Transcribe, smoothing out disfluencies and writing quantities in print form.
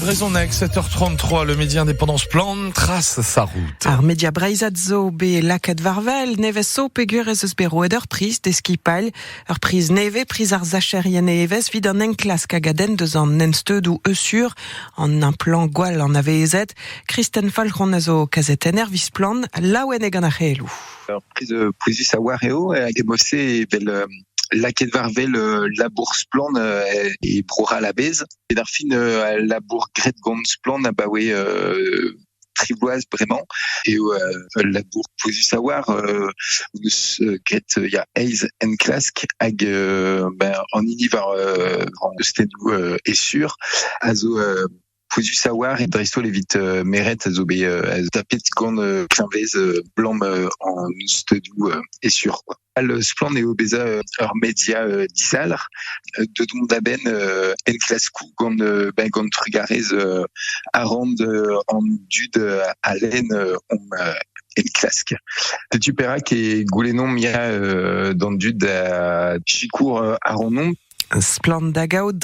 Brezhoneg, 7h33, le média indépendant Splann trace sa route. Ar media breizhat zo bet lakaet war-wel nevez zo peogwir ez eus bet roet ur priz d'e skipailh. Ur priz nevez, priz ar sacherien nevez evit an enklask hag a denn deus an ensteudoù Eusur, an implant gwall anavezet. Kristen Falc'hon a zo kazetenner evit Splann, laouen eo gant ar c'heloù. Ur priz pouezus a-walc'h eo hag e-mod-se evel lakaet war-wel labour Splann e Bro-C'hall a-bezh. Evit ar fin al labour graet gant Splann abaoe tri bloaz bremañ eo ul labour pouezus a-walc'h. Hon eus graet ya eizh enklask hag ben an hini war an eustennoù Essure a zo pouezus a-walc'h dreist-holl evit meret a zo bet tapet gant kleñvez blam an steudoù Essure quoi. Al Splann eo bezañ ur media dizalc'h deut on da benn enklaskoù gant ben gant trugarez arc'hant an dud a lenn omp enklask. Setu perak e goulennomp ya d'an dud da sikour ac'hanomp. Splann da gaout.